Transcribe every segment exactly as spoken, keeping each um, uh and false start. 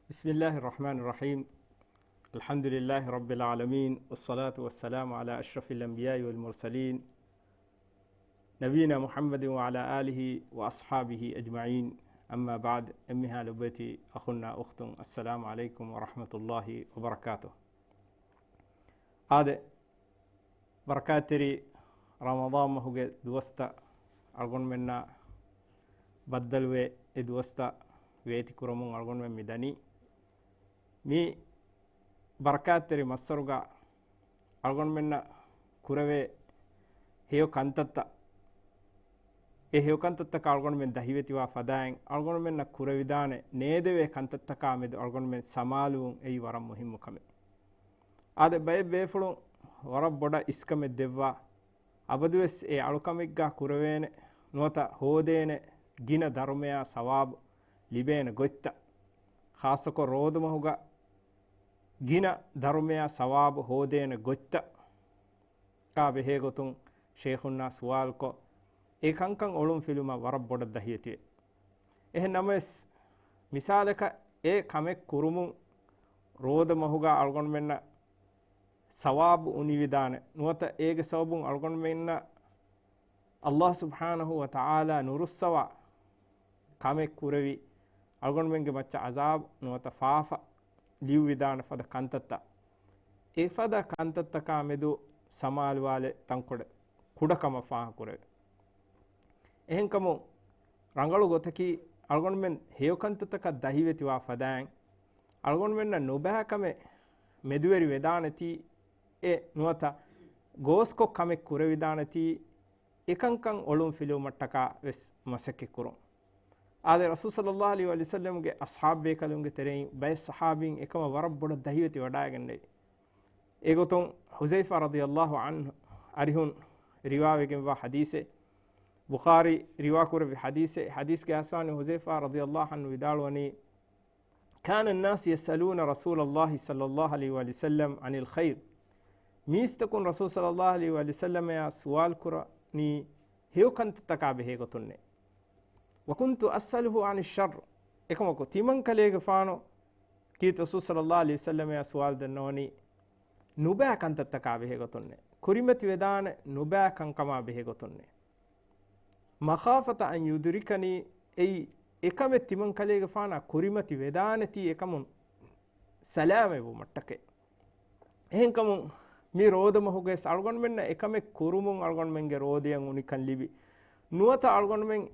بسم الله الرحمن الرحيم. الحمد لله رب العالمين، والصلاة والسلام على أشرف الأنبياء والمرسلين، نبينا محمد وعلى آله وأصحابه أجمعين. أما بعد، އެންމެހާ ލޮބުވެތި އަޚުންނާ އުޚްތުން، السلام عليكم ورحمة الله وبركاته. އާދެ، ބަރަކާތްތެރި ރަމަޟާން މަހުގެ ދުވަސްތައް އަޅުގަނޑުމެންނަށް ބައްދަލުވެ، އެ ދުވަސްތައް ވޭތި ކުރަމުން އަޅުގަނޑުމެން މި ދަނީ. މި ބަރަކާތްތެރި މައްސަރުގަ އަޅުގަނޑުމެންނަށް ކުރެވޭ ހެޔޮ ކަންތައްތައް، އެ ހެޔޮ ކަންތައްތަކަށް އަޅުގަނޑުމެން ދަހިވެތިވާ ފަދައިން، އަޅުގަނޑުމެންނަށް ކުރެވިދާނެ ނޭދެވޭ ކަންތައްތަކާ މެދު އަޅުގަނޑުމެން ސަމާލުވުން އެއީ ވަރަށް މުހިއްމު ކަމެއް. އާދެ، ބައެއް ބޭފުޅުން ވަރަށް ބޮޑަށް އިސްކަމެއް ދެއްވާ، އަބަދުވެސް އެ އަޅުކަމެއްގާ ކުރެވޭނެ ނުވަތަ ހޯދޭނެ ގިނަ ދަރުމަޔާ ސަވާބު ލިބޭނެ ގޮތްތައް، ޚާއްޞަކޮށް ރޯދަމަހުގަ ގިނަ ދަރުމަޔާ ސަވާބު ހޯދޭނެ ގޮތްތައް އާ ބެހޭގޮތުން ޝޭޚުންނާ ސުވާލުކޮށް، އެ ކަންކަން އޮޅުން ފިލުމަށް ވަރަށް ބޮޑަށް ދަހިވެތިވޭ. އެހެން ނަމަވެސް، މިސާލަކަށް އެ ކަމެއް ކުރުމުން ރޯދަ މަހުގަ އަޅުގަނޑުމެންނަށް ސަވާބު އުނިވިދާނެ ނުވަތަ އޭގެ ސަބަބުން އަޅުގަނޑުމެންނަށް ﷲ ސުބްޙާނަހޫ ވަތަޢާލާ ނުރުއްސަވާ ކަމެއް ކުރެވި، އަޅުގަނޑުމެންގެ މައްޗަށް ޢަޛާބު ނުވަތަ ފާފަ ލިޔުއްވިދާނެ ފަދަ ކަންތައްތައް، އެފަދަ ކަންތައްތަކާ މެދު ސަމާލުވާލެއް ތަންކޮޅެއް ކުޑަކަމަށް ފާހަގަކުރެވޭ. އެހެންކަމުން، ރަނގަޅު ގޮތަކީ އަޅުގަނޑުމެން ހެޔޮ ކަންތައްތަކަށް ދަހިވެތިވާ ފަދައިން، އަޅުގަނޑުމެންނަށް ނުބައި ކަމެއް މެދުވެރި ވެދާނެތީ، އެ ނުވަތަ ގޯސްކޮށް ކަމެއް ކުރެވިދާނެތީ، އެކަންކަން އޮޅުން ފިލުވުމަށްޓަކާ ވެސް މަސައްކަތްކުރުން. އާދެ، ރަސޫލު ޞައްލައްލާހު ޢަލައިހި ވަސައްލަމްގެ އަޞްޙާބު ބޭކަލުންގެ ތެރެއިން ބައެއް ޞަޙާބީން އެކަމަށް ވަރަށް ބޮޑަށް ދަހިވެތި ވަޑައިގެންނެވި. އެގޮތުން ޙުޛައިފާ ރަޟިޔައްލާހު ޢަންހު އަރިހުން ރިވާވެގެންވާ ޙަދީޘެއް، ބުޚާރީ ރިވާކުރެއްވި ޙަދީޘެއް، ޙަދީޘްގެ އަސްވާނީ ޙުޛައިފާ ރަޟިޔައްލާހު ޢަންހު ވިދާޅުވަނީ، كان الناس يسألون رسول الله صلى الله عليه وسلم عن الخير. މީސްތަކުން ރަސޫލު ޞައްލައްލާހު ޢަލައިހި ވަސައްލަމައާ ސުވާލު ކުރަނީ ހެޔޮ ކަންތައްތަކާ ބެހޭގޮތުންނޭ. وكنت أسأله عن الشر. އެކަމަކު، ތިމަންކަލޭގެފާނު ކީރިތި ރަސޫލު ޞައްލައްލާހު ޢަލައިހި ވަސައްލަމައާ ސުވާލު ދަންނަވަނީ ނުބައި ކަންތައްތަކާ ބެހޭގޮތުންނޭ. ކުރިމަތި ވެދާނެ ނުބައި ކަންކަމާ ބެހޭގޮތުންނޭ. مخافة أن يدركني، އެއީ އެކަމެއް ތިމަންކަލޭގެފާނާ ކުރިމަތި ވެދާނެތީ އެކަމުން ސަލާމަތްވުމަށްޓަކައި. އެހެންކަމުން، މި ރޯދަމަހުގައި އަޅުގަނޑުމެންނަށް އެކަމެއް ކުރުމުން އަޅުގަނޑުމެންގެ ރޯދަޔަށް އުނިކަން ލިބި، ނުވަތަ އަޅުގަނޑުމެން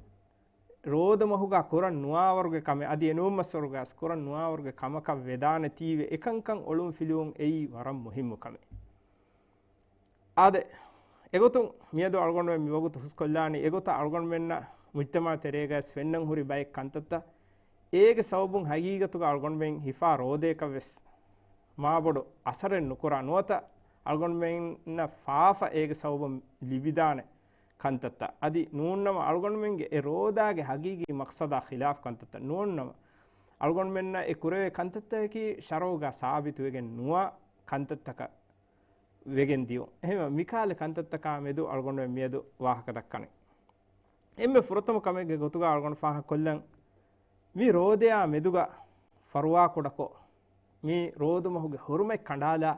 ރޯދަމަހުގަ ކުރަން ނުވާވަރުގެ ކަމެއް، އަދި އެނޫން މައްސަރުގައި ކުރަން ނުވާވަރުގެ ކަމަކަށް ވެދާނެތީވެ، އެކަންކަން އޮޅުން ފިލުވުން އެއީ ވަރަށް މުހިއްމު ކަމެއް. އާދެ، އެގޮތުން މިއަދު އަޅުގަނޑުމެން މިވަގުތު ހުސްކޮށްލާނީ، އެގޮތަށް އަޅުގަނޑުމެންނަށް މުޖްތަމަޢު ތެރޭގައި ފެންނަން ހުރި ބައެއް ކަންތައްތައް، އޭގެ ސަބަބުން ހަގީގަތުގަ އަޅުގަނޑުމެން ހިފާ ރޯދަޔަކަށް ވެސް މާބޮޑު އަސަރެއް ނުކުރާ ނުވަތަ އަޅުގަނޑުމެންނަށް ފާފަ އޭގެ ސަބަބުން ލިބިދާނެ ކަންތައްތައް، އަދި ނޫންނަމަ އަޅުގަނޑުމެންގެ އެ ރޯދާގެ ހަގީގީ މަޤްޞަދާ ޚިލާފު ކަންތައްތައް ނޫންނަމަ، އަޅުގަނޑުމެންނަށް އެ ކުރެވޭ ކަންތައްތަކަކީ ޝަރުޢުގަ ސާބިތުވެގެން ނުވާ ކަންތައްތަކަށް ވެގެން ދިޔުން. އެހެންވެ، މިކާލެ ކަންތައްތަކާ މެދު އަޅުގަނޑުމެން މިއަދު ވާހަކަ ދައްކަނީ. އެންމެ ފުރަތަމަ ކަމެއްގެ ގޮތުގަ އަޅުގަނޑު ފާހަގަކޮށްލަން، މި ރޯދަޔާ މެދުގަ ފަރުވާކުޑަކޮށް، މި ރޯދަމަހުގެ ޙުރުމަތް ކަނޑާލާ،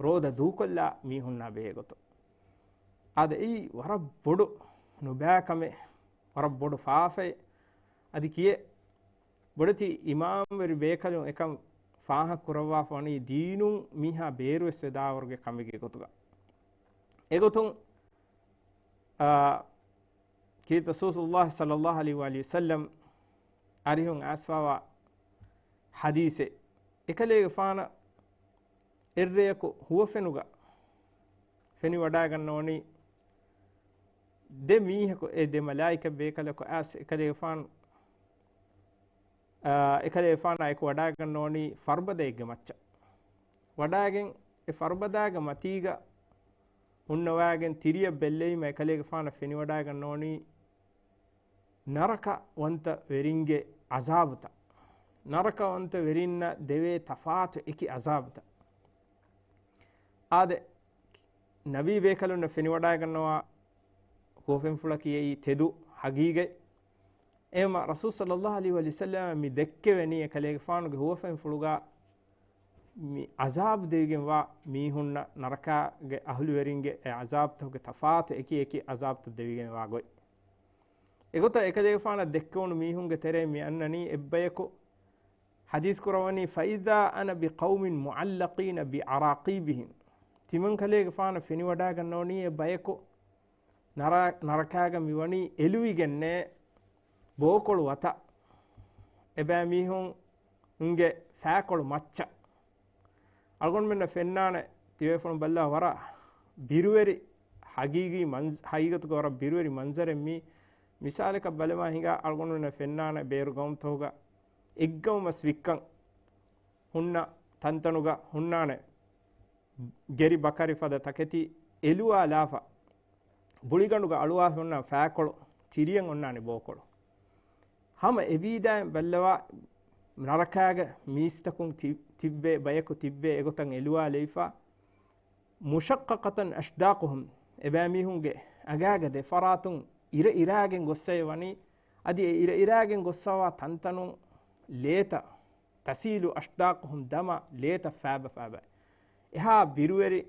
ރޯދަ ދޫކޮށްލާ މީހުންނާ ބެހޭގޮތުން. އާދެ، އެއީ ވަރަށް ބޮޑު ނުބައިކަމެއް، ވަރަށް ބޮޑު ފާފައެއް. އަދި ކިޔޭ، ބޮޑެތި އިމާމްވެރި ބޭކަލުން އެކަން ފާހަގަ ކުރައްވާފަ ވަނީ ދީނުން މީހާ ބޭރުވެސް ވެދާވަރުގެ ކަމެއްގެ ގޮތުގަ. އެގޮތުން، އާ، ކީރިތި ރަސޫލު ޞައްލައްލާހު ޢަލައިހި ވަސައްލަމް އަރިހުން އައިސްފާވާ ޙަދީޘެއް، އެކަލޭގެފާނަށް އެއްރެޔަކު ހުވަފެނުގަ ފެނިވަޑައިގަންނަވަނީ ދެ މީހަކު، އެ ދެ މަލާއިކަ ބޭކަލަކު އައިސް އެކަލޭގެފާނު، އާ، އެކަލޭގެފާނާ އެކު ވަޑައިގަންނަވަނީ ފަރުބަދައެއްގެ މައްޗަށް. ވަޑައިގެން އެ ފަރުބަދާގެ މަތީގަ ހުންނަވައިގެން ތިރިއަށް ބެއްލެވީމަ އެކަލޭގެފާނަށް ފެނިވަޑައިގަންނަވަނީ ނަރަކަވަންތަ ވެރިންގެ ޢަޒާބުތައް، ނަރަކަވަންތަ ވެރިންނަށް ދެވޭ ތަފާތު އެކި ޢަޒާބުތައް. އާދެ، ނަބީ ބޭކަލުންނަށް ފެނިވަޑައިގަންނަވާ ހުވަފެންފުޅަކީ އެއީ ތެދު ހަގީގަތް. އެހެމަ ރަސޫލު ޞައްލައްލާހު ޢަލައިހި ވަސައްލަމަ މި ދެއްކެވެނީ އެކަލޭގެފާނުގެ ހުވަފެންފުޅުގާ މި ޢަޒާބު ދެވިގެންވާ މީހުންނަށް، ނަރަކާގެ އަހުލުވެރިންގެ އެ ޢަޒާބުތަކުގެ ތަފާތު އެކި އެކި ޢަޒާބުތައް ދެވިގެންވާ ގޮތް. އެގޮތަށް އެކަލޭގެފާނަށް ދެއްކެވުނު މީހުންގެ ތެރެއިން މި އަންނަނީ އެއްބަޔަކު ޙަދީޘް ކުރައްވަނީ، فإذا أنا بقوم معلقين بعراقيبهم. ތިމަންކަލޭގެފާނަށް ފެނިވަޑާގަންނަވަނީ އެ ބަޔަކު ނަރަ-، ނަރަކާގަ މިވަނީ އެލުވިގެންނޭ ބޯކޮޅު ވަތަށް. އެބައިމީހުންގެ ފާކޮޅު މައްޗަށް. އަޅުގަނޑުމެންނަށް ފެންނާނެ ތިބޭފުޅުން ބައްލަވާ ވަރަށް ބިރުވެރި ހަގީގީ މަންޒް-، ހަގީގަތުގަ ވަރަށް ބިރުވެރި މަންޒަރެއް މީ. މިސާލަކަށް ބަލަމާ ހިނގާ އަޅުގަނޑުމެންނަށް ފެންނާނެ ބޭރު ގައުމުތަކުގަ އެއްގައުމަސް ވިއްކަން ހުންނަ ތަންތަނުގަ ހުންނާނެ ގެރި ބަކަރި ފަދަ ތަކެތި އެލުވާލާފަ، ބުޅިގަނޑުގަ އަޅުވާފަ ހުންނަ ފާކޮޅު، ތިރިއަށް އޮންނާނެ ބޯކޮޅު. ހަމަ އެބީދާއިން ބައްލަވާ ނަރަކާގަ މީސްތަކުން ތި-، ތިއްބޭ ބަޔަކު ތިއްބޭ އެގޮތަށް އެލުވާލެވިފަ، مشققة أشداقهم، އެބައިމީހުންގެ އަގާގަ ދެފަރާތުން އިރައިރާގެން ގޮއްސައެވަނީ، އަދި އެ އިރައިރާގެން ގޮއްސަވާ ތަންތަނުން ލޭތައް، تسيل أشداقهم دما، ލޭތައް ފާބަ ފާބަ. އެހާ ބިރުވެރި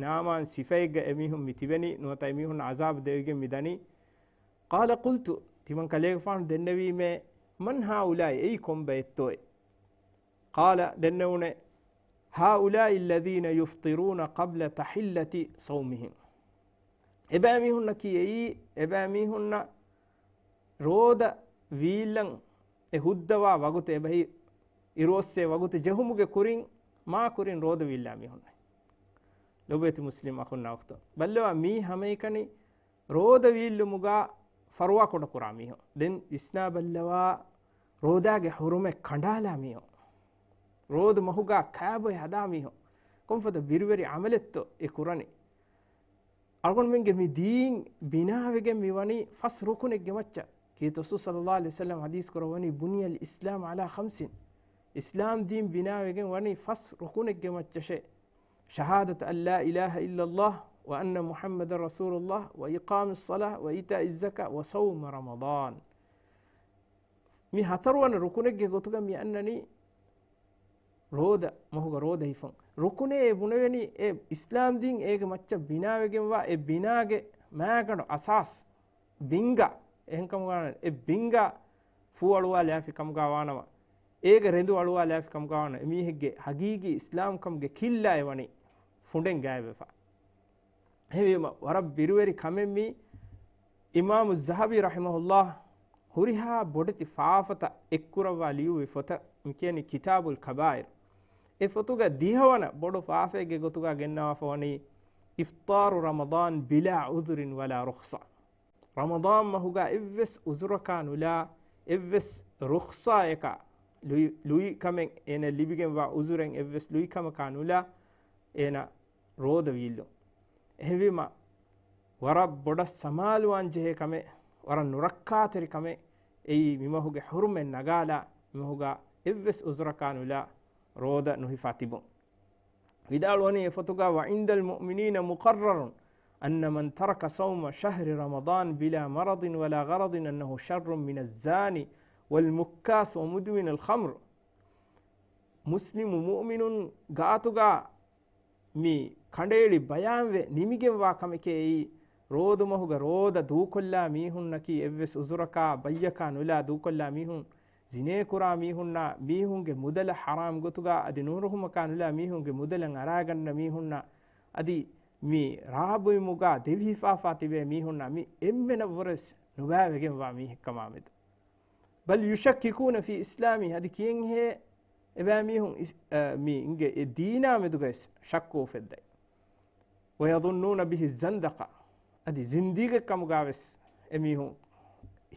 ނާމާން ސިފައެއްގަ އެމީހުން މި ތިބެނީ، ނުވަތަ އެމީހުން ޢަޒާބު ދެވިގެން މި ދަނީ. قال قلت، ތިމަން ކަލޭގެފާނު ދެންނެވީމޭ، من هؤلاء، އެއީ ކޮން ބައެއްތޯއޭ؟ قال، ދެންނެވުނެ، هؤلاء الذين يفطرون قبل تحلة صومهم. އެބައިމީހުންނަކީ އެއީ، އެބައިމީހުންނަށް ރޯދަ ވީއްލަން އެ ހުއްދަވާ ވަގުތު، އެބަހީ އިރުއޮއްސޭ ވަގުތު ޖެހުމުގެ ކުރިން، މާ ކުރިން ރޯދަ ވީއްލާ މީހުންނޭ. ލޮބުވެތި މުސްލިމް އަޚުންނާ އުޚްތުން، ބައްލަވާ މީ ހަމައެކަނި ރޯދަ ވީއްލުމުގާ ފަރުވާ ކުޑަކުރާ މީހުން. ދެން ވިސްނާ ބައްލަވާ ރޯދާގެ ޙުރުމަތް ކަނޑާލާ މީހުން. ރޯދަ މަހުގާ ކާބޮއެ ހަދާ މީހުން. ކޮންފަދަ ބިރުވެރި ޢަމަލެއްތޯ އެ ކުރަނީ؟ އަޅުގަނޑުމެންގެ މި ދީން ބިނާވެގެން މި ވަނީ ފަސް ރުކުނެއްގެ މައްޗަށް. ކީރިތި ރަސޫލު ޞައްލައްލާހު ޢަލައިހި ވަސައްލަމަ ޙަދީޘް ކުރައްވަނީ، بني الإسلام على خمس. އިސްލާމް ދީން ބިނާވެގެން ވަނީ ފަސް ރުކުނެއްގެ މައްޗަށޭ. شهادة أن لا إله إلا الله وأن محمدا رسول الله وإقام الصلاة وإيتاء الزكاة وصوم رمضان. މި ހަތަރުވަނަ ރުކުނެއްގެ ގޮތުގަ މި އަންނަނީ ރޯދަ މަހުގަ ރޯދަ ހިފުން. ރުކުނޭ ބުނެވެނީ އެ އިސްލާމް ދީން އޭގެ މައްޗަށް ބިނާވެގެންވާ އެ ބިނާގެ މާގަނޑު އަސާސް ބިންގާ، އެހެންކަމުގާ އެ ބިންގާ ފޫ އަޅުވާލާފި ކަމުގާ ވާނަމަ، އޭގެ ރެނދު އަޅުވާލާފި ކަމުގާ ވާނަމަ، އެމީހެއްގެ ހަގީގީ އިސްލާމްކަމުގެ ކިއްލާއެއް ވަނީ ފުނޑެން ގާތްވެފަ. އެހެންވީމަ، ވަރަށް ބިރުވެރި ކަމެއް މީ. އިމާމު ޒަހަބީ ރަޙިމަހުﷲ ހުރިހާ ބޮޑެތި ފާފަތައް އެއްކުރައްވާ ލިޔުއްވި ފޮތަށް މިކިޔަނީ ކިތާބުލް ކަބާއިރު. އެ ފޮތުގަ ދިހަވަނަ ބޮޑު ފާފައެއްގެ ގޮތުގަ ގެންނަވާފަ ވަނީ إفطار رمضان بلا عذر ولا رخصة. ރަމަޟާން މަހުގަ އެއްވެސް އުޒުރަކާ ނުލާ، އެއްވެސް ރުޚްޞާއަކާ، ލުއި، ލުއި ކަމެއް އޭނަ ލިބިގެންވާ އުޒުރެއް އެއްވެސް ލުއި ކަމަކާ ނުލާ، އޭނަ ރޯދަ ވީއްލުން. އެހެންވީމަ، ވަރަށް ބޮޑަށް ސަމާލުވާން ޖެހޭ ކަމެއް، ވަރަށް ނުރައްކާތެރި ކަމެއް، އެއީ މިމަހުގެ ޙުރުމަތް ނަގާލާ، މިމަހުގަ އެއްވެސް އުޒުރަކާ ނުލާ ރޯދަ ނުހިފާ ތިބުން. ވިދާޅުވަނީ އެފޮތުގަ، وعند المؤمنين مقرر أن من ترك صوم شهر رمضان بلا مرض ولا غرض أنه شر من الزاني والمكاس ومدمن الخمر. މުސްލިމު މުއުމިނުން ގާތުގަ މި ކަނޑައެޅި ބަޔާންވެ ނިމިގެންވާ ކަމެކޭ އެއީ، ރޯދަމަހުގަ ރޯދަ ދޫކޮށްލާ މީހުންނަކީ އެއްވެސް އުޒުރަކާ ބައްޔަކާ ނުލާ ދޫކޮށްލާ މީހުން، ޒިނޭކުރާ މީހުންނާ، މީހުންގެ މުދަލަށް ޙަރާމް ގޮތުގަ އަދި ނުރުހުމަކާ ނުލާ މީހުންގެ މުދަލަށް އަރާގަންނަ މީހުންނާ، އަދި މި ރާބުއިމުގަ ދެވިހިފާފާ ތިބޭ މީހުންނާ މި އެންމެނަށްވުރެސް ނުބައިވެގެންވާ މީހެއްކަމާމެދު. بل يشككون في إسلامه، އަދި ކިހެންހޭ އެބައިމީހުން އިސް-، އަ، މި އިނގޭ އެ ދީނާ މެދުގައި ޝައްކު އުފެއްދައި. ويظنون به الزندقة، އަދި ޒިންދީގެއްކަމުގާވެސް އެމީހުން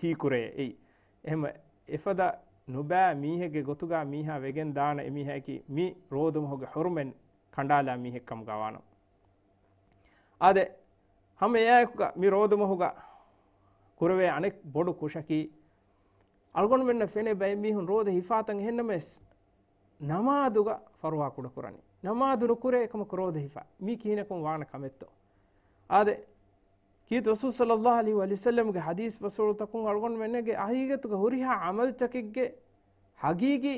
ހީކުރޭ އެއީ. އެހެންވެ، އެފަދަ ނުބައި މީހެއްގެ ގޮތުގާ މީހާ ވެގެން ދާނެ އެމީހާއަކީ މި ރޯދަމަހުގެ ޙުރުމަތް ކަނޑާލާ މީހެއްކަމުގާ ވާނަމަ. އާދެ، ހަމަ އެއާއެކުގަ މި ރޯދަމަހުގަ ކުރެވޭ އަނެއް ބޮޑު ކުށަކީ، އަޅުގަނޑުމެންނަށް ފެނޭ ބައެއް މީހުން ރޯދަ ހިފާތަން އެހެންނަމަވެސް، ނަމާދުގަ ފަރުވާ ކުޑަކުރަނީ. ނަމާދު ނުކުރޭ އެކަމަކު ރޯދަ ހިފާ. މީ ކިހިނަކުން ވާނެ ކަމެއްތޯ؟ އާދެ، ކީރިތި ރަސޫލު ޞައްލައްލާހު ޢަލައިހި ވަސައްލަމްގެ ޙަދީޘް ބަސްފުޅުތަކުން އަޅުގަނޑުމެންގެ ޙަޤީޤަތުގަ ހުރިހާ ޢަމަލުތަކެއްގެ ޙަޤީޤީ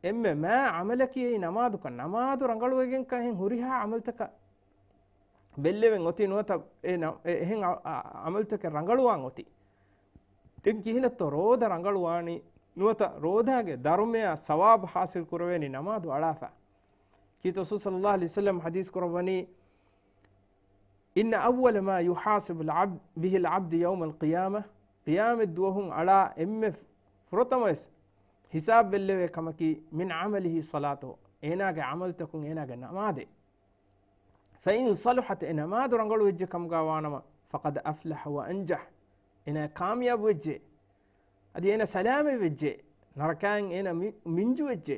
އެންމެ މާތް ޢަމަލަކީ އެއީ ނަމާދުކަން. ނަމާދު ރަނގަޅުވެގެންކަން އެހެން ހުރިހާ ޢަމަލުތަކަށް ބެއްލެވެން އޮތީ ނުވަތަ އެ ނަ-، އެ-، އެހެން ޢަ-، ޢަ-، ޢަމަލުތަކެއް ރަނގަޅުވާން އޮތީ. ދެން ކިހިނެއްތޯ ރޯދަ ރަނގަޅުވާނީ ނުވަތަ ރޯދާގެ ދަރުމަޔާ ސަވާބު ޙާޞިލް ކުރެވޭނީ ނަމާދު އަޅާފަ. ކީރިތި ރަސޫލު ޞައްލައްލާހު ޢަލައިހި ވަސައްލަމް ޙަދީޘް ކުރައްވަނީ، إن أول ما يحاسب العبد، به العبد يوم القيامة، ޤިޔާމަތް ދުވަހުން އަޅާ އެންމެ ފުރަތަމަވެސް ހިސާބް ބެއްލެވޭ ކަމަކީ، من عمله صلاته، އޭނާގެ ޢަމަލުތަކުން އޭނާގެ ނަމާދޭ. فإن صلحت، އެ ނަމާދު ރަނގަޅު ވެއްޖެ ކަމުގަ ވާނަމަ، فقد أفلح وأنجح، އޭނާ ކާމިޔާބު ވެއްޖެ. އަދި އޭނާ ސަލާމަތް ވެއްޖެ، ނަރަކައިން އޭނާ މި-، މިންޖު ވެއްޖެ.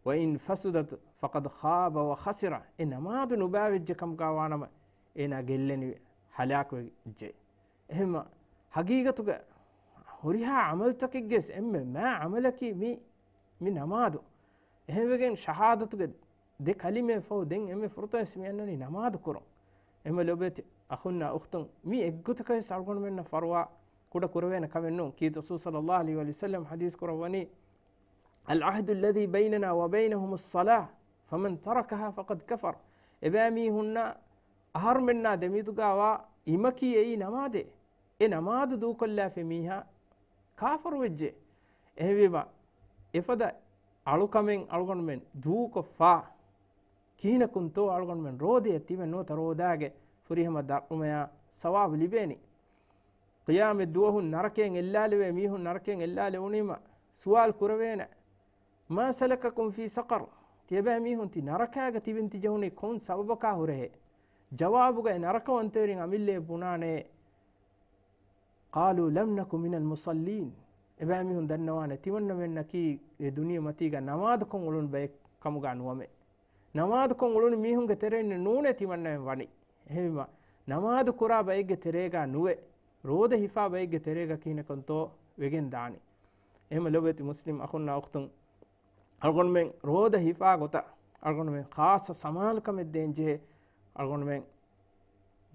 وإن فسدت فقد خاب وخسر، އެ ނަމާދު ނުބާވެއްޖެ ކަމުގަ ވާނަމަ، އޭނާ ގެއްލެނިވި، ހަލާކު ވެއްޖެ. އެހެންމަ ޙަޤީޤަތުގަ ހުރިހާ ޢަމަލުތަކެއްގެ އެންމެ މާތް ޢަމަލަކީ މި، މި ނަމާދު. އެހެންވެގެން ޝަހާދަތުގެ ދެ ކަލިމައެއް ފަހު ދެން އެންމެ ފުރަތަމަވެސް މި އަންނަނީ ނަމާދު ކުރުން. އެހެންމަ ލޯބިވެތި އަޚުންނާ އުޚްތުން، މި އެއްގޮތަކަށް ވެސް އަޅުގަނޑުމެންނަށް ފަރުވާ ކުޑަ ކުރެވޭނެ ކަމެއް ނޫން. ކީރިތި ރަސޫލު ޞައްލައްލާހު ޢަލައިހި ވަސައްލަމް ޙަދީޘް ކުރައްވަނީ، العهد الذي بيننا وبينهم الصلاة فمن تركها فقد كفر. އެބައިމީހުންނާ އަހަރުމެންނާ ދެމެދުގަވާ އިމަކީ އެއީ ނަމާދޭ. އެ ނަމާދު ދޫކޮށްލާފި މީހާ ކާފަރު ވެއްޖެ. އެހެންވީމަ، އެފަދަ އަޅުކަމެއް އަޅުގަނޑުމެން ދޫކޮށްފަ، ކިހިނަކުންތޯ އަޅުގަނޑުމެން ރޯދަޔަށް ތިބެން ނުވަތަ ރޯދާގެ ފުރިހަމަ ދަރުމަޔާ ސަވާބު ލިބޭނީ؟ ޤިޔާމަތް ދުވަހުން ނަރަކައިން އެއްލާލެވޭ މީހުން ނަރަކައިން އެއްލާލެވުނީމަ، ސުވާލު ކުރެވޭނެ، ما سلككم في سقر؟ ތިޔަބައިމީހުން ތި ނަރަކާގަ ތިބެން ތިޖެހުނީ ކޮން ސަބަބަކާ ހުރެހޭ؟ ޖަވާބުގައި ނަރަކަވަންތަވެރިން އަމިއްލައަށް ބުނާނެ، قالوا لم نك من المصلين. އެބައިމީހުން ދަންނަވާނެ، ތިމަންނަމެންނަކީ އެ ދުނިޔެ މަތީގަ ނަމާދުކޮށް އުޅުނު ބައެއް ކަމުގަ ނުވަމޭ. ނަމާދުކޮށް އުޅުނު މީހުންގެ ތެރެއިން ނޫނޭ ތިމަންނަމެން ވަނީ. އެހެންވީމަ، ނަމާދު ކުރާ ބައެއްގެ ތެރޭގަ ނުވެ، ރޯދަ ހިފާ ބައެއްގެ ތެރޭގަ ކިހިނަކުންތޯ ވެގެން ދާނީ. އެހެންމަ ލޯބިވެތި މުސްލިމް އަޚުންނާ އުޚްތުން، އަޅުގަނޑުމެން ރޯދަ ހިފާ ގޮތަށް އަޅުގަނޑުމެން ޚާއްޞަ ސަމާލުކަމެއް ދޭންޖެހޭ. އަޅުގަނޑުމެން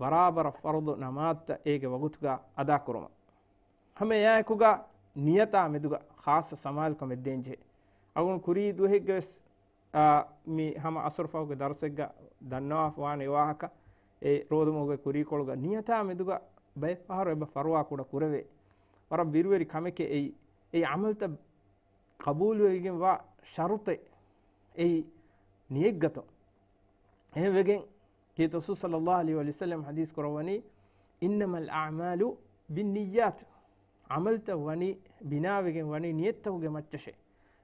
ބަރާބަރަށް ފަރުޟު ނަމާދުތައް އޭގެ ވަގުތުގަ އަދާކުރުމަށް. ހަމަ އެއާއެކުގަ ނިޔަތާ މެދުގަ ޚާއްޞަ ސަމާލުކަމެއް ދޭންޖެހޭ. އަޅުގަނޑު ކުރީ ދުވަހެއްގަވެސް، އާ، މި ހަމަ އަސުރު ފަހުގެ ދަރުސެއްގަ ދަންނަވާފަ ވާނެ އެވާހަކަ، އެ ރޯދަމަހުގެ ކުރީކޮޅުގަ ނިޔަތާ މެދުގަ ބައެއްފަހަރު އެބަ ފަރުވާ ކުޑަ ކުރެވޭ. ވަރަށް ބިރުވެރި ކަމެކޭ އެއީ. އެ ޢަމަލުތައް ޤަބޫލުވެގެންވާ ޝަރުޠެއް އެއީ ނިޔަތްގަތުން. އެހެންވެގެން ކީރިތި ރަސޫލު ޞައްލައްލާހު ޢަލައިހި ވަސައްލަމް ޙަދީޘް ކުރައްވަނީ، إنما الأعمال بالنيات. ޢަމަލުތައް ވަނީ ބިނާވެގެން ވަނީ ނިޔަތްތަކުގެ މައްޗަށޭ.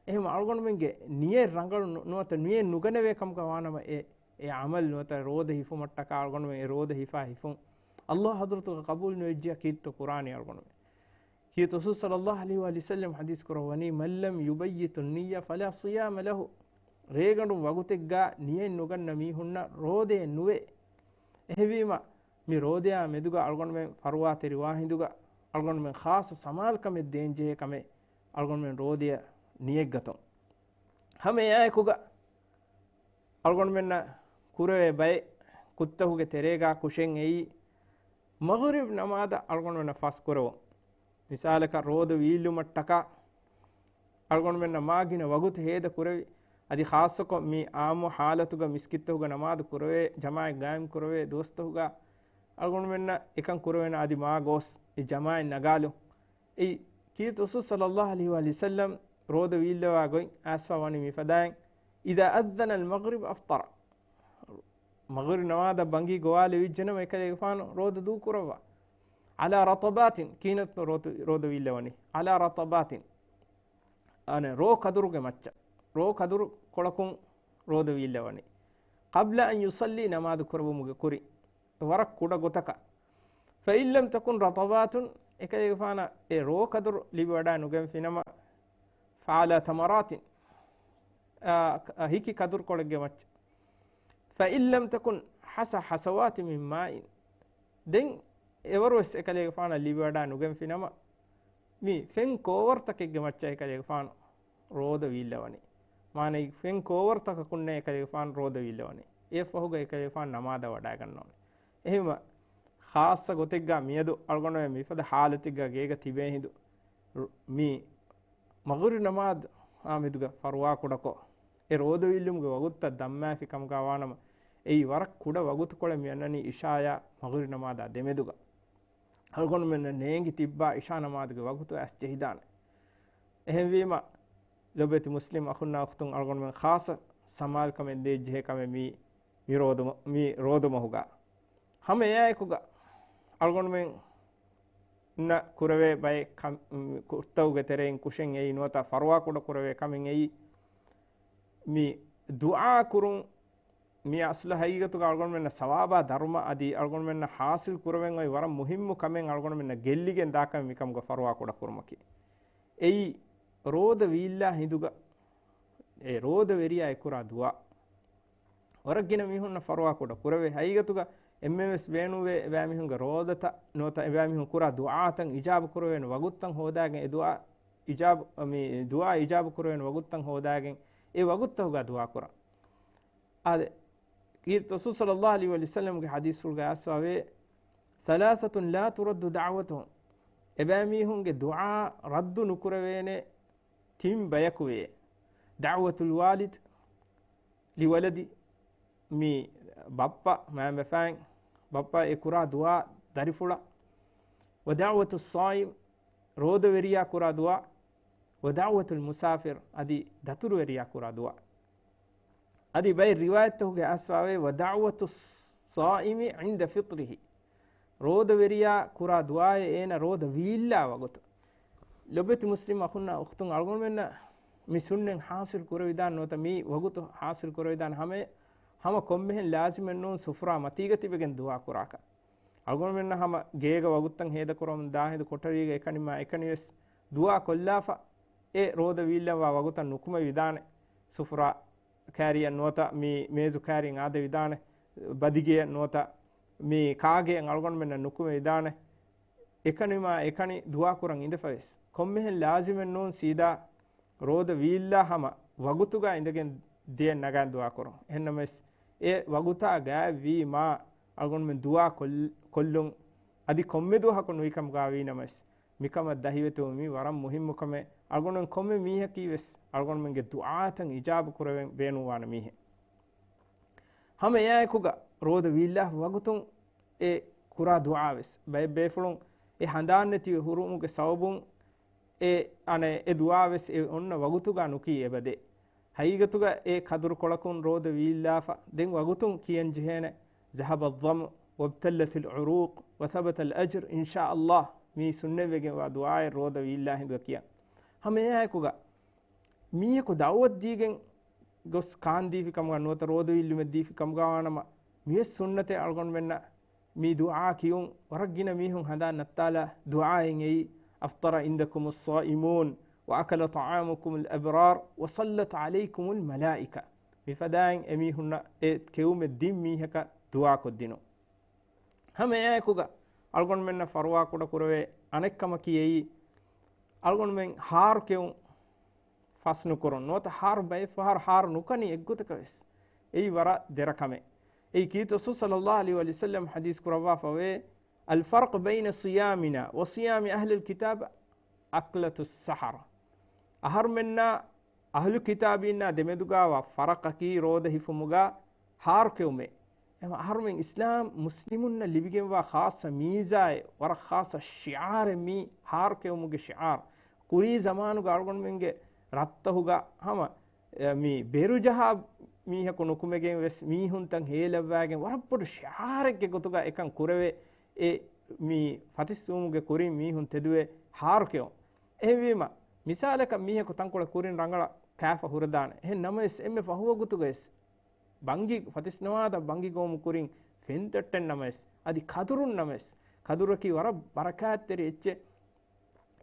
އެހެން އަޅުގަނޑުމެންގެ ނިޔަތް ރަނގަޅު ނު-، ނުވަތަ ނިޔަތް ނުގަނެވޭ ކަމުގަ ވާނަމަ އެ، އެ ޢަމަލު ނުވަތަ ރޯދަ ހިފުމަށްޓަކާ އަޅުގަނޑުމެން އެ ރޯދަ ހިފާ ހިފުން ﷲ ޙަޟްރަތުގަ ޤަބޫލު ނުވެއްޖިޔާ ކީއްތޯ ކުރާނީ އަޅުގަނޑުމެން؟ ކީރިތި ރަސޫލު ޞައްލައްލާހު ޢަލައިހި ވަސައްލަމް ޙަދީޘް ކުރައްވަނީ، من لم يبيت النية فلا صيام له. ރޭގަނޑު ވަގުތެއްގަ ނިޔަތް ނުގަންނަ މީހުންނަށް ރޯދައެއް ނުވޭ. އެހެންވީމަ، މި ރޯދަޔާ މެދުގަ އަޅުގަނޑުމެން ފަރުވާތެރިވާ ހިނދުގަ، އަޅުގަނޑުމެން ޚާއްޞަ ސަމާލުކަމެއް ދޭންޖެހޭ ކަމެއް އަޅުގަނޑުމެން ރޯދަޔަށް ނިޔަތްގަތުން. ހަމަ އެއާއެކުގަ އަޅުގަނޑުމެންނަށް ކުރެވޭ ބައެއް ކުށްތަކުގެ ތެރޭގަ ކުށެއް އެއީ، މަޣްރިބް ނަމާދަށް އަޅުގަނޑުމެންނަށް ފަސް ކުރެވުން. މިސާލަކަށް ރޯދަ ވީއްލުމަށްޓަކާ އަޅުގަނޑުމެންނަށް މާ ގިނަ ވަގުތު ހޭދަ ކުރެވި، އަދި ޚާއްޞަކޮށް މި އާއްމު ޙާލަތުގަ މިސްކިތްތަކުގަ ނަމާދު ކުރެވޭ، ޖަމާޢަތް ގާއިމް ކުރެވޭ ދުވަސްތަކުގަ އަޅުގަނޑުމެންނަށް އެކަން ކުރެވޭނެ އަދި މާ ގޯސް އެ ޖަމާޢަތް ނަގާލުން. އެއީ، ކީރިތި ރަސޫލު ޞައްލައްލާހު ޢަލައިހި ވަސައްލަމް ރޯދަ ވީއްލަވާ ގޮތް އައިސްފަ ވަނީ މިފަދައިން، إذا أذن المغرب أفطر. މަޣްރިބް ނަމާދަށް ބަންގީ ގޮވާލެވިއްޖެނަމަ އެކަލޭގެފާނު ރޯދަ ދޫކުރައްވާ. على رطبات، ކިހިނެއްތޯ ރޯދަ، ރޯދަ ވީއްލަވަނީ؟ على رطبات، އަނެއް ރޯ ކަދުރުގެ މައްޗަށް، ރޯ ކަދުރު ކޮޅަކުން ރޯދަ ވީއްލަވަނީ. قبل أن يصلي، ނަމާދު ކުރެއްވުމުގެ ކުރިން. ވަރަށް ކުޑަ ގޮތަކަށް. فإن لم تكن رطبات، އެކަލޭގެފާނަށް އެ ރޯ ކަދުރު ލިބިވަޑައި ނުގެންފިނަމަ، فعلى تمرات، އާ، ހިކި ކަދުރުކޮޅެއްގެ މައްޗަށް. فإن لم تكن حصى حصوات من ماء، ދެން އެވަރުވެސް އެކަލޭގެފާނަށް ލިބިވަޑައި ނުގެންފިނަމަ، މި ފެން ކޯވަރުތަކެއްގެ މައްޗަށް އެކަލޭގެފާނު ރޯދަ ވީއްލަވަނީ. މާނައީ ފެން ކޯވަރުތަކަކުންނޭ އެކަލޭގެފާނު ރޯދަ ވީއްލަވަނީ. އެއަށްފަހުގަ އެކަލޭގެފާނު ނަމާދަށް ވަޑައިގަންނަވަނީ. އެހެންވީމަ، ޚާއްޞަ ގޮތެއްގަ މިއަދު އަޅުގަނޑުމެން މިފަދަ ޙާލަތެއްގަ ގޭގަ ތިބޭ ހިނދު، ރު-، މި މަޣުރިބް ނަމާދާ މެދުގަ ފަރުވާކުޑަކޮށް، އެ ރޯދަވީއްލުމުގެ ވަގުތުތައް ދަންމާފި ކަމުގަ ވާނަމަ، އެއީ ވަރަށް ކުޑަ ވަގުތުކޮޅެއް މި އަންނަނީ އިޝާޔާ މަޣުރިބް ނަމާދާ ދެމެދުގަ. އަޅުގަނޑުމެންނަށް ނޭނގި ތިއްބާ އިޝާ ނަމާދުގެ ވަގުތު އައިސް ޖެހިދާނެ. އެހެންވީމަ، ލޮބެތި މުސްލިމް އަޚުންނާ އުޚްތުން، އަޅުގަނޑުމެން ޚާއްޞަ ސަމާލުކަމެއް ދޭ ޖެހޭ ކަމެއް މީ، މި ރޯދަ މަ-، މި ރޯދަ މަހުގަ. ހަމަ އެއާއެކުގަ އަޅުގަނޑުމެންނަށް ކުރެވޭ ބައެއް ކަމް-، ކުށްތަކުގެ ތެރެއިން ކުށެއް އެއީ ނުވަތަ ފަރުވާކުޑަ ކުރެވޭ ކަމެއް އެއީ، މި ދުޢާ ކުރުން. މި އަސްލު ހަގީގަތުގަ އަޅުގަނޑުމެންނަށް ސަވާބާ ދަރުމަ އަދި އަޅުގަނޑުމެންނަށް ޙާޞިލް ކުރެވެން އޮތް ވަރަށް މުހިއްމު ކަމެއް އަޅުގަނޑުމެންނަށް ގެއްލިގެން ދާކަމެއް މިކަމުގަ ފަރުވާކުޑަ ކުރުމަކީ. އެއީ ރޯދަ ވީއްލާ ހިނދުގަ އެ ރޯދަ ވެރިޔާ އެ ކުރާ ދުޢާ. ވަރަށް ގިނަ މީހުންނަށް ފަރުވާކުޑަ ކުރެވޭ. ހަގީގަތުގަ އެންމެވެސް ބޭނުންވޭ އެބައިމީހުންގެ ރޯދަތައް ނުވަތަ އެބައިމީހުން ކުރާ ދުޢާތައް އިޖާބަ ކުރެވޭނެ ވަގުތުތައް ހޯދާގެން އެ ދުޢާ އިޖާބަ، މި ދުޢާ އިޖާބަ ކުރެވޭނެ ވަގުތުތައް ހޯދާގެން އެ ވަގުތުތަކުގަ ދުޢާ ކުރަން. އާދެ، ކީރިތި ރަސޫލު ޞައްލައްލާހު ޢަލައިހި ވަސައްލަމްގެ ޙަދީޘްފުޅުގަ އައިސްފަވޭ، ثَلَاثَةٌ لَا تُرَدُّ دَعْوَتُهُمْ، އެބައިމީހުންގެ ދުޢާ ރައްދު ނުކުރެވޭނެ ތިން ބަޔަކު ވޭ. دَعْوَةُ الْوَالِدِ لِوَلَدِهِ، މި ބައްޕަ، މައިންބަފައިން ބައްޕަ އެ ކުރާ ދުޢާ ދަރިފުޅަށް، وَدَعْوَةُ الصَّائِمِ، ރޯދަވެރިޔާ ކުރާ ދުޢާ، وَدَعْوَةُ الْمُسَافِرِ، އަދި ދަތުރުވެރިޔާ ކުރާ ދުޢާ. އަދި ބައެއް ރިވާޔަތްތަކުގަ އައިސްފަވޭ، وَدَعْوَةُ الصَّائِمِ عِنْدَ فِطْرِهِ، ރޯދަވެރިޔާ ކުރާ ދުޢާއެއް އޭނަ ރޯދަ ވީއްލާ ވަގުތު. ލޮބެތި މުސްލިމް އަޚުންނާ އުޚްތުން، އަޅުގަނޑުމެންނަށް މި ސުންނަތް ޙާޞިލް ކުރެވިދާނެ ނުވަތަ މި ވަގުތު ޙާޞިލް ކުރެވިދާނެ ހަމަ، ހަމަ ކޮންމެހެން ލާޒިމެއް ނޫން ސުފުރާ މަތީގަ ތިބެގެން ދުޢާ ކުރާކަށް. އަޅުގަނޑުމެންނަށް ހަމަ ގޭގަ ވަގުތުތައް ހޭދަކުރަމުން ދާ ހިނދު ކޮޓަރީގަ އެކަނިމާ އެކަނިވެސް ދުޢާ ކޮށްލާފަ، އެ ރޯދަ ވީއްލަވާ ވަގުތަށް ނުކުމެވިދާނެ. ސުފުރާ ކާރިއަށް ނުވަތަ މި މޭޒު ކާރިއަށް އާދެވިދާނެ. ބަދިގެއަށް ނުވަތަ މި ކާގެއަށް އަޅުގަނޑުމެންނަށް ނުކުމެވިދާނެ. އެކަނިމާ އެކަނި ދުޢާ ކުރަން އިނދެފަވެސް، ކޮންމެހެން ލާޒިމެއް ނޫން ސީދާ ރޯދަ ވީއްލާ ހަމަ ވަގުތުގަ އިނދެގެން ދިޔައެއް ނަގާން ދުޢާ ކުރުން. އެހެންނަމަވެސް، އެ ވަގުތާ ގާތްވީމާ އަޅުގަނޑުމެން ދުޢާ ކޮށް-، ކޮށްލުން އަދި ކޮންމެ ދުވަހަކު ނުވިކަމުގަ ވީނަމަވެސް، މިކަމަށް ދަހިވެތިވުން މީ ވަރަށް މުހިއްމު ކަމެއް. އަޅުގަނޑުމެން ކޮންމެ މީހަކީވެސް އަޅުގަނޑުމެންގެ ދުޢާތައް އިޖާބަ ކުރެވެން ބޭނުންވާނެ މީހެއް. ހަމަ އެއާއެކުގަ ރޯދަ ވީއްލާފަ ވަގުތުން އެ ކުރާ ދުޢާވެސް ބައެއް ބޭފުޅުން އެ ހަނދާން ނެތި ހުރުމުގެ ސަބަބުން އެ އަނެއް އެ ދުޢާވެސް އެ އޮންނަ ވަގުތުގަ ނުކީ އެބަދޭ. ހަގީގަތުގަ އެ ކަދުރުކޮޅަކުން ރޯދަ ވީއްލާފަ ދެން ވަގުތުން ކިޔަން ޖެހޭނެ، ذَهَبَ الظَّمَأُ وَابْتَلَّتِ الْعُرُوقُ وَثَبَتَ الْأَجْرُ إِنْ شَاءَ اللَّهُ، މީ ސުންނަތްވެގެންވާ ދުޢާއެއް ރޯދަ ވީއްލާ ހިނދުގަ ކިޔަން. ހަމަ އެއާއެކުގަ މީހަކު ދަޢުވަތު ދީގެން ގޮސް ކާންދީފި ކަމުގަ ނުވަތަ ރޯދަ ވީއްލުމެއް ދީފި ކަމުގަ ވާނަމަ، މިވެސް ސުންނަތެއް އަޅުގަނޑުމެންނަށް މި ދުޢާ ކިޔުން. ވަރަށް ގިނަ މީހުން ހަނދާން ނައްތާލާ ދުޢާއެއް އެއީ، أَفْطَرَ عِنْدَكُمُ الصَّائِمُونَ وَأَكَلَ طَعَامَكُمُ الْأَبْرَارُ وَصَلَّتْ عَلَيْكُمُ الْمَلَائِكَةُ. މިފަދައިން އެމީހުންނަށް އެ ކެއުމެއް ދިން މީހަކަށް ދުޢާކޮށްދިނުން. ހަމަ އެއާއެކުގަ އަޅުގަނޑުމެންނަށް ފަރުވާކުޑަ ކުރެވޭ އަނެއްކަމަކީ އެއީ، އަޅުގަނޑުމެން ހާރު ކެއުން ފަސްނުކުރުން ނުވަތަ ހާރު ބައެއް ފަހަރު ހާރު ނުކަނި އެއްގޮތަކަށްވެސް. އެއީ ވަރަށް ދެރަ ކަމެއް. އެއީ ކީރިތި ރަސޫލު ޞައްލައްލާހު ޢަލައިހި ވަސައްލަމް ޙަދީޘް ކުރައްވާފަވޭ، الفرق بين صيامنا وصيام أهل الكتاب أكلة السحر. އަހަރުމެންނާ އަހުލު ކިތާބީންނާ ދެމެދުގާވާ ފަރަޤަކީ ރޯދަ ހިފުމުގާ ހާރު ކެއުމޭ. އެހެން އަހަރުމެން އިސްލާމް މުސްލިމުންނަށް ލިބިގެންވާ ޚާއްޞަ މީޒާއެއް، ވަރަށް ޚާއްޞަ ޝިޢާރެއް މީ ހާރު ކެއުމުގެ ޝިޢާރު. ކުރީ ޒަމާނުގަ އަޅުގަނޑުމެންގެ ރަށްތަހުގަ ހަމަ، އެ، މި ބެރުޖަހާ މީހަކު ނުކުމެގެން ވެސް މީހުންތައް ހޭލައްވާގެން ވަރަށް ބޮޑު ޝިޢާރެއްގެ ގޮތުގަ އެކަން ކުރެވޭ. އެ މި ފަތިސްވުމުގެ ކުރިން މީހުން ތެދުވޭ ހާރު ކެއުން. އެހެންވީމަ، މިސާލަކަށް މީހަކު ތަންކޮޅެއް ކުރިން ރަނގަޅަށް ކާފަ ހުރެދާނެ. އެހެން ނަމަވެސް އެންމެ ފަހު ވަގުތުގަވެސް ބަންގި ފަތިސް ނަމާދަށް ބަންގި ގޮވުމުގެ ކުރިން ފެންތައްޓެއް ނަމަވެސް، އަދި ކަދުރުން ނަމަވެސް، ކަދުރަކީ ވަރަށް ބަރަކާތްތެރި އެއްޗެއް.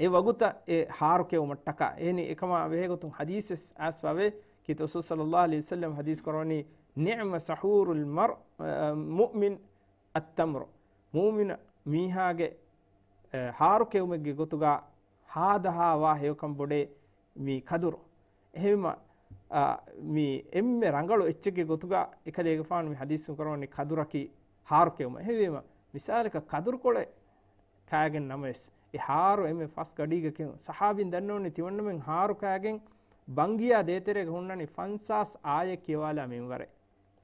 އެ ވަގުތަށް އެ ހާރު ކެއުމަށްޓަކާ. އެހެނީ އެކަމާ ބެހޭގޮތުން ޙަދީޘްވެސް އައިސްފަވޭ. ކީރިތި ރަސޫލު ޞައްލައްލާހު ޢަލައިހި ވަސައްލަމް ޙަދީޘް ކުރަވަނީ، نعم سحور المرء، އަ، المؤمن التمر. މުއުމިނު މީހާގެ، އެ، ހާރު ކެއުމެއްގެ ގޮތުގަ ހާދަހާވާ ހެޔޮކަން ބޮޑޭ މި ކަދުރު. އެހެންވީމަ، އާ، މި އެންމެ ރަނގަޅު އެއްޗެއްގެ ގޮތުގަ އެކަލޭގެފާނު މި ޙަދީޘް ކުރަވަނީ ކަދުރަކީ ހާރު ކެއުމަށް. އެހެންވީމަ، މިސާލަކަށް ކަދުރުކޮޅެއް ކާގެން ނަމަވެސް، އެ ހާރު އެންމެ ފަސް ގަޑީގަ ކެއުން. ސަހާބީން ދަންނަވަނީ ތިމަންނަމެން ހާރު ކާގެން ބަންގިޔާ ދޭތެރޭގަ ހުންނަނީ ފަންސާސް އާޔަތް ކިޔަވާލާ މިންވަރެއް.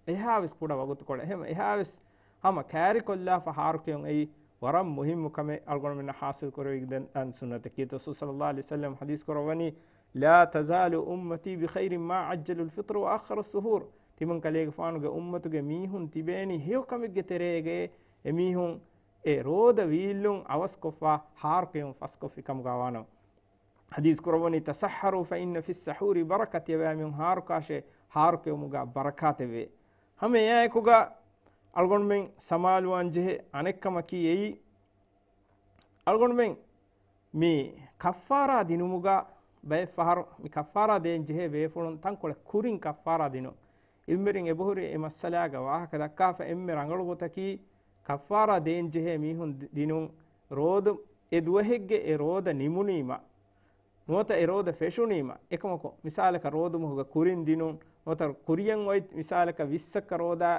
އެހާވެސް ކުޑަ ވަގުތުކޮޅެއް. އެހެން އެހާވެސް ހަމަ ކާރިކޮށްލާފަ ހާރު ކެއުން އެއީ ވަރަށް މުހިއްމު ކަމެއް އަޅުގަނޑުމެންނަށް ހާސިލް ކުރެވިގެން އަން ސުންނަތެއް. ކީރިތި ރަސޫލު ޞައްލައްލާހު ޢަލައިހި ވަސައްލަމަ ޙަދީޘް ކުރައްވަނީ، لا تزال أمتي بخير ما عجلوا الفطر وأخروا السحور. ތިމަން ކަލޭގެފާނުގެ އުއްމަތުގެ މީހުން ތިބޭނީ ހެޔޮ ކަމެއްގެ ތެރޭގައޭ، އެމީހުން އެ ރޯދަ ވީއްލުން އަވަސްކޮށްފަ ހާރުކެއުން ފަސްކޮށްފި ކަމުގަ ވާނަމަ. ޙަދީޘް ކުރައްވަނީ، تسحروا فإن في السحور بركة، ތިޔަބައިމީހުން ހާރުކާށޭ، ހާރުކެއުމުގަ ބަރަކާތެއްވޭ. ހަމަ އެއާއެކުގަ އަޅުގަނޑުމެން ސަމާލުވާން ޖެހޭ އަނެއްކަމަކީ އެއީ، އަޅުގަނޑުމެން މި ކައްފާރާ ދިނުމުގަ ބައެއް ފަހަރު މި ކައްފާރާ ދޭން ޖެހޭ ބޭފުޅުން ތަންކޮޅެއް ކުރިން ކައްފާރާ ދިނުން. ޢިލްމުވެރިން އެބަހުރި އެ މައްސަލާގަ ވާހަކަ ދައްކާފަ އެންމެ ރަނގަޅު ގޮތަކީ ކައްފާރާ ދޭން ޖެހޭ މީހުން ދި-، ދިނުން ރޯދު އެ ދުވަހެއްގެ އެ ރޯދަ ނިމުނީމަ، ނުވަތަ އެ ރޯދަ ފެށުނީމަ، އެކަމަކު މިސާލަކަށް ރޯދުމަހުގަ ކުރިން ދިނުން، ނުވަތަ ކުރިޔަށް އޮތް މިސާލަކަށް ވިއްސައްކަ ރޯދާ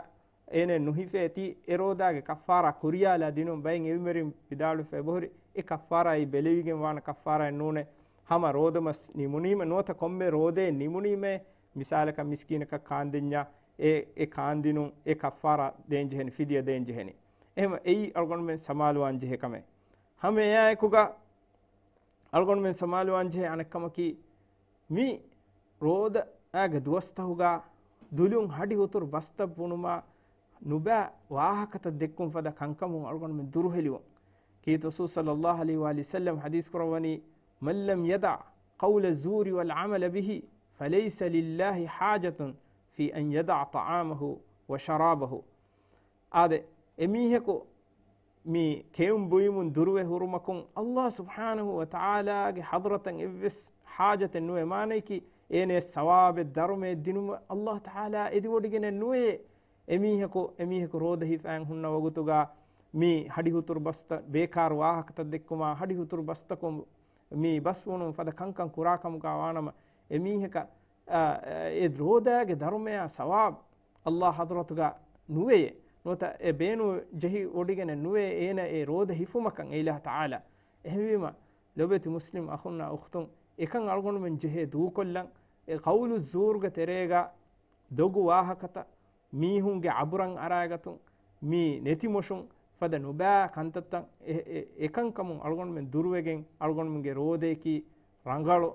އޭނަ ނުހިފޭތީ، އެ ރޯދާގެ ކައްފާރާ ކުރިޔާލާ ދިނުން. ބައެއް ޢިލްމުވެރިން ވިދާޅުވެފަ އެބަހުރި، އެ ކައްފާރާ އެއީ ބެލެވިގެން ވާނެ ކައްފާރާއެއް ނޫނޭ. ހަމަ ރޯދަމަސް ނިމުނީމަ، ނުވަތަ ކޮންމެ ރޯދައެއް ނިމުނީމަ، މިސާލަކަށް މިސްކީނަކަށް ކާންދެންޏާ، އެ، އެ ކާންދިނުން އެ ކައްފާރާ ދޭންޖެހެނީ، ފިދިޔަ ދޭންޖެހެނީ. އެހެމަ އެއީ އަޅުގަނޑުމެން ސަމާލުވާން ޖެހޭ ކަމެއް. ހަމަ އެއާއެކުގަ އަޅުގަނޑުމެން ސަމާލުވާން ޖެހޭ އަނެއްކަމަކީ، މި ރޯދައިގެ ދުވަސްތަހުގަ ދުލުން ހަޑި ހުތުރު ބަސްތައް ބުނުމާ ނުބައި ވާހަކަތައް ދެއްކުން ފަދަ ކަންކަމުން އަޅުގަނޑުމެން ދުރުހެލިވުން. ކީރިތި ރަސޫލު ޞައްލައްލާހު ޢަލައިހި ވައަލިހި ވަސައްލަމަ ޙަދީޘް ކުރައްވަނީ، من لم يدع قول الزور والعمل به فليس لله حاجة في أن يدع طعامه وشرابه. އާދެ، އެމީހަކު މި ކެއުން ބުއިމުން ދުރުވެ ހުރުމަކުން، ﷲ ސުބްޙާނަހޫ ވަތަޢާލާގެ ޙަޟްރަތަށް އެއްވެސް ޙާޖަތެއް ނުވޭ. މާނަޔަކީ، އޭނަޔަށް ސަވާބެއް ދަރުމައެއް ދިނުމަށް ﷲ ތަޢާލާ އެދިވޮޑިގެނެއް ނުވޭ. އެމީހަކު، އެމީހަކު ރޯދަ ހިފާން ހުންނަ ވަގުތުގަ މި ހަޑި ހުތުރު ބަސްތައް، ބޭކާރު ވާހަކަތައް ދެއްކުމާ، ހަޑި ހުތުރު ބަސްތަކުން މި ބަސް ބުނުން ފަދަ ކަންކަން ކުރާ ކަމުގަ ވާނަމަ، އެމީހަކަށް އާ، އެ ރޯދާގެ ދަރުމަޔާ ސަވާބް ﷲ ޙަޟްރަތުގަ ނުވެޔޭ. ނުވަތަ އެ ބޭނުން ޖެހި ވޮޑިގެނެއް ނުވޭ އޭނަ އެ ރޯދަ ހިފުމަކަށް އެ އިލާހު ތަޢާލާ. އެހެންވީމަ، ލޮބެތި މުސްލިމް އަޚުންނާ އުޚްތުން، އެކަން އަޅުގަނޑުމެން ޖެހޭ ދޫކޮށްލަން. އެ ޤައުލު ޒޫރުގެ ތެރޭގަ ދޮގު ވާހަކަތައް، މީހުންގެ އަބުރަށް އަރާގަތުން، މި ނެތިމޮށުން ފަދަ ނުބައި ކަންތައްތައް އެ، އެ، އެކަންކަމުން އަޅުގަނޑުމެން ދުރުވެގެން، އަޅުގަނޑުމެންގެ ރޯދަޔަކީ ރަނގަޅު،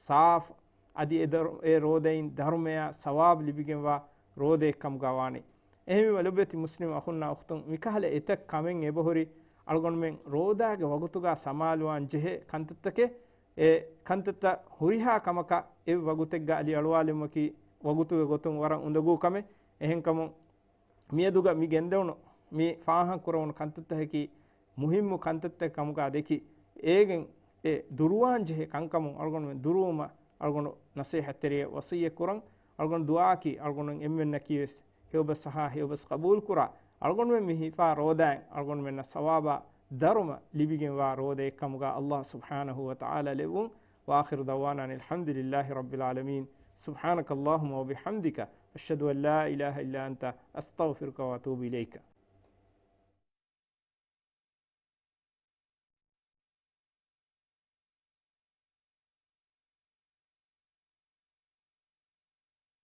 ސާފު، އަދި އެ ދަރު-، އެ ރޯދައިން ދަރުމަޔާ ސަވާބް ލިބިގެންވާ ރޯދައެއްކަމުގަ ވާނީ. އެހެންވީމަ ލޮބެތި މުސްލިމް އަޚުންނާ އުޚްތުން، މިކަހަލަ އެތައް ކަމެއް އެބަހުރި، އަޅުގަނޑުމެން ރޯދާގެ ވަގުތުގަ ސަމާލުވާން ޖެހޭ ކަންތައްތަކެއް، އެ ކަންތައްތައް ހުރިހާ ކަމަކަށް އެއް ވަގުތެއްގަ އަލި އަޅުވާލުމަކީ ވަގުތުގެ ގޮތުން ވަރަށް އުނދަގޫ ކަމެއް. އެހެންކަމުން، މިއަދުގަ މި ގެންދެވުނު މި ފާހަގަކުރެވުނު ކަންތައްތަކަކީ މުހިއްމު ކަންތައްތައް ކަމުގަ ދެކި، އޭގެން އެ ދުރުވާން ޖެހޭ ކަންކަމުން އަޅުގަނޑުމެން ދުރުވުމަށް އަޅުގަނޑު ނަޞޭޙަތްތެރިޔަށް ވަޞިއްޔަތް ކުރަން. އަޅުގަނޑު ދުޢާއަކީ އަޅުގަނޑު އެންމެންނަކީވެސް ހެޔޮބަސް އަހާ ހެޔޮބަސް ޤަބޫލުކުރާ، އަޅުގަނޑުމެން މި ހިފާ ރޯދައިން އަޅުގަނޑުމެންނަށް ސަވާބާ ދަރުމަ ލިބިގެންވާ ރޯދައެއްކަމުގަ ﷲ ސުބްޙާނަހޫ ވަތަޢާލާ ލެއްވުން. وآخر دعوانا أن الحمد لله رب العالمين. سبحانك اللهم وبحمدك، أشهد أن لا إله إلا أنت، أستغفرك وأتوب إليك.